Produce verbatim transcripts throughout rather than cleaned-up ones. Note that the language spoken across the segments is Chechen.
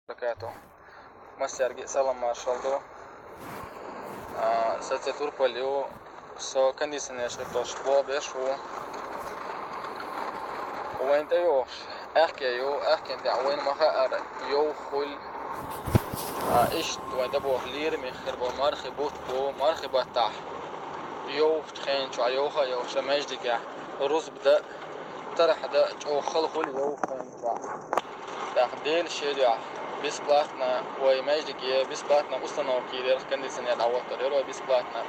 وبركاته. Массаьрга салам маршалла ду. А, со цӀи Турпал ю, со кондиционераш хӀиттош болх беш ву. Вайна тӀайогӀуш аьхке ю, аьхкена тӀехь вайна ма хаара йовха хуьлу. А, иштта вайна тӀебогӀу лераме хир болу мархи бутт бу, мархи баттахь йовхачу хенчохь йовха а йовхуш маьждигехь рузба дан а, тархьа дан а чӀогӀа хала хуьлу йовха хенчохь. ТӀаккха Делан шен дуьхьа бесплатно вай маьждиге бесплатно установка йийр яра, кондиционер дӀахӀоттор яра вай бесплатно.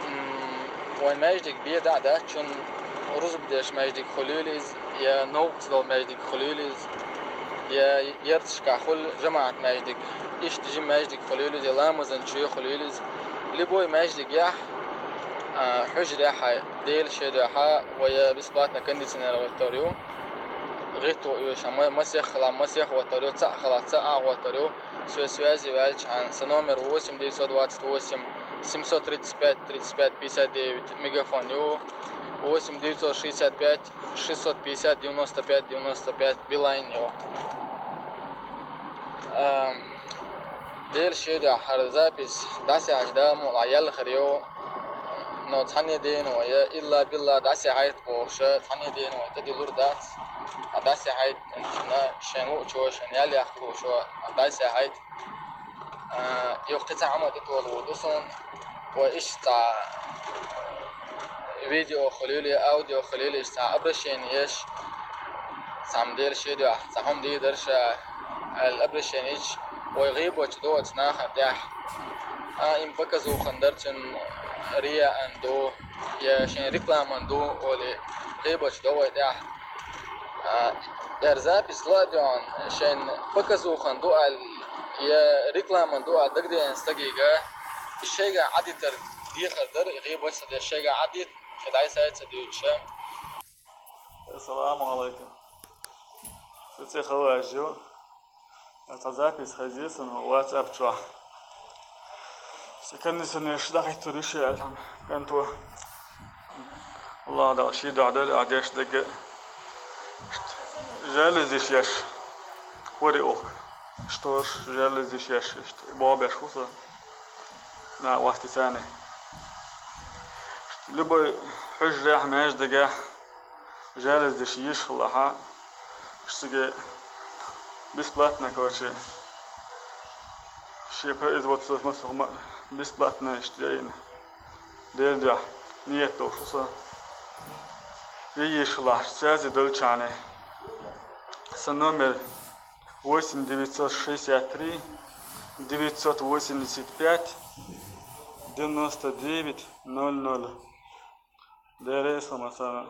М, вай маьждиг бен дӀа а дац, чун рузба деш маьждиг хуьлийла иза, я новкъа ца долу маьждиг хуьлийла иза, я ярташкахь хуьлу жамаӀат маьждиг, иштта жима маьждиг хуьлийла иза, я ламазан чоь хуьлийла иза. Любой маьждигехь, а, хьуьжарехь а, Делан шен дуьхьа вай бесплатно кондиционер хӀоттор ю. ГӀитто оьшуш, ма-, масех хилахь, масех хӀоттор ю, цхьаъ хилахь, цхьаъ а хӀоттор ю. Со связи ваьлча хьан, сан номер восемь девятьсот двадцать восемь семьсот тридцать пять тридцать пять пятьдесят девять, Мегафон ю, восемь девятьсот шестьдесят пять шестьсот пятьдесят девяносто пять девяносто пять, Билайн ю. Ам, Делан шен дуьхьа хӀара запись дӀасаьхьача дама а яьлла хир ю, но цхьанне дена вай, илла-билла дӀасаьхьайта бохуш, цхьанне дена вай тӀедиллур дац. Ткъа дӀасаьхьайта, шена, шен луучо, шен ял яккха луучо дӀасаьхьайта. А, юха кхин цхьа хӀума тӀетоьхна ву ду суна. Вай иштта цхьа видео хуьлийла, аудио хуьлийла, иштта цхьа обращение еш, цхьамма Делан шен дуьхьа цхьа хӀума дийр дара ша аьлла обращение йича, вай гӀийбаташ до оцу нахана тӀехь. А, им показухана дара, цуьнан рияан ду, я шен рекламан ду олий, гӀийбаташ до вай тӀехь. А, яра запись ла а доьгӀна, шен показухана ду аьлла, я рекламан ду аьлла дагадеана стагийга, и шайга Ӏадитар дехар дара, и гӀийбаташ ца деш шайга Ӏадита, кхин дӀасаьхьа ца дуьйцуш. Ассаламу алайкум. Со цӀе Хаваж ю. Цхьа запись хезира суна WhatsApp чохь. Сан кондиционераш дӀахӀиттор ю ша аьлла хьан кӀанто. АллахӀ Дала шен дуьхьа дойла ахь деш дерг а. Жалюзиш еш. ХӀора ухка. Шторш, жалюзиш еш. Иштта болх беш ву со. Нах вастийцарний. Любой хьуьжарехь, маьждигехь жалюзиш йиш хилахь, цига бесплатно, короче, шен производствош массо а хӀума бесплатно иштта яйна. Делан дуьхьа ниет долуш ву со. Йиш хилахь, связи долчарна. Сан номер восемь девятьсот шестьдесят три девятьсот восемьдесят пять девяносто девять ноль ноль. Деррис а ма ца